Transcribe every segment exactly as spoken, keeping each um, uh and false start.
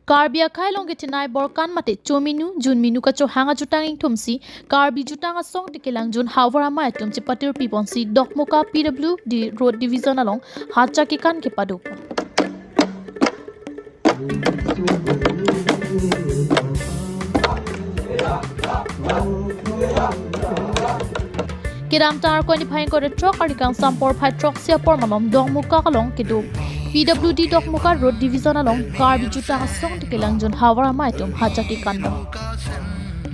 Karbi akhei along kethenei borkan mate chominu, junminu kachohang ajutang ingthumsi Karbi Jutang Asong Tekelangjun Havar Amei atum chepatir piponsi Dokmoka P W D Road Division along hacha kekan kepadopon. Kedamtang Arkoi niphai ingkoi ra throk arni kangsam porphai throksi apor malom Dokmoka along kedo P W D Dokmoka Road Division along Karbi Jutang Asong Tekelangjun Havar Amei atum hacha kekan dam.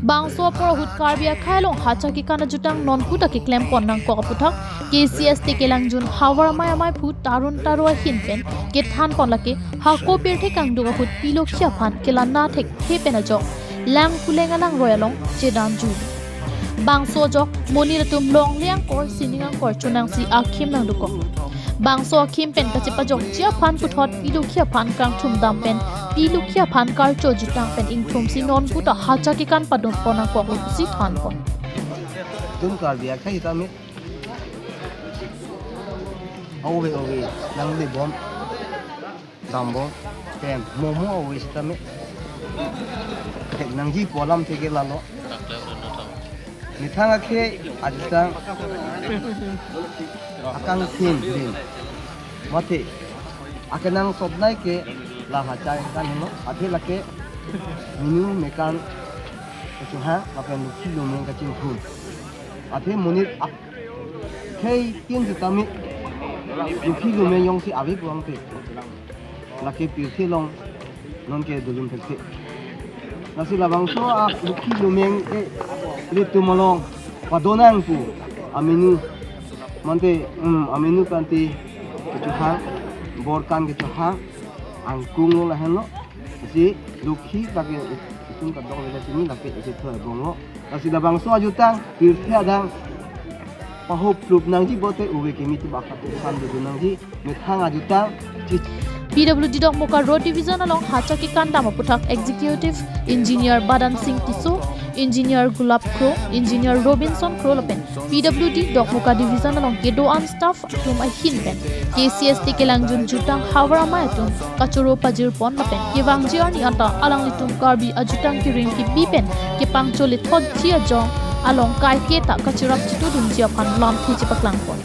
Bangso apor ahut Karbi akhei along hacha kekan ajutang non ahut ta keklempon nangkok aputhak K C S Tekelangjun Havar Amei ameiphu Tarun Taro ahin pen kethanpon lake hako pirthe kangduk ahut pilokhi aphan kelana thekthe pen ajok Langkuleng alangroi along chedamjui. Bangso ajok monit atum longle angkor sining angkor chonangsi akhim nangdokok. Bangso akhim pen kachepajokji aphan puthot pilokhi aphan kangthum dam pen pilokhi aphan karcho jutang pen ingthumsi non ahut ta hacha kekan padopon nangkoklo pusi thanpon. Itum Karbi akhei tame ove ove nanglebom dambom pen momo ove sitame thek nangji pu alamthe ke lalo. Methang akhei ajutang akangthim din mate akenangsotnei ke la hacha kekan henlo, athe lake minu mekan kechohang lapen lokhi lomeng kachingthum. Athe monit akhei tin sitame lokhi lomeng jongsi ave pulote lake pirthe along nonke dulun thekthe. Lasi labangso a lokhi lomeng ke ilitum along padonang pu aminu mante, um, aminu kanti kechohang, borkan kechohang, angkung lo lahenlo. Lasi lokhi lake itum kadokave ta chini lake isi thoi bonglo. Lasi labangso ajutang pirthe adang pahoplup nangji pulote ove kimi tu bakat san dodun nangji methang ajutang chi- P W D Dokmoka Road Division along hacha kekan dam aputhak Executive Engineer Badan Singh Tisso, Engineer Gulab Kro, Engineer Robinson Kro lapen P W D Dokmoka Division along kedo-an staff atum ahin pen K C S Tekelangjun Jutang Havar Amei atum kachoro pajirpon lapen kevangji arni anta alanglitum Karbi ajutang kereng kebi pen kepangchole thotji ajok along kaike ta kacherap chitudunji aphan lamthe chepaklangpon.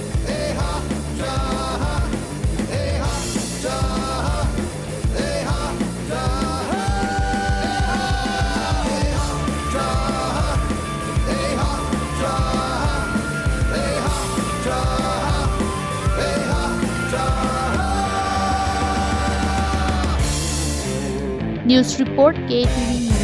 News report, K T V News.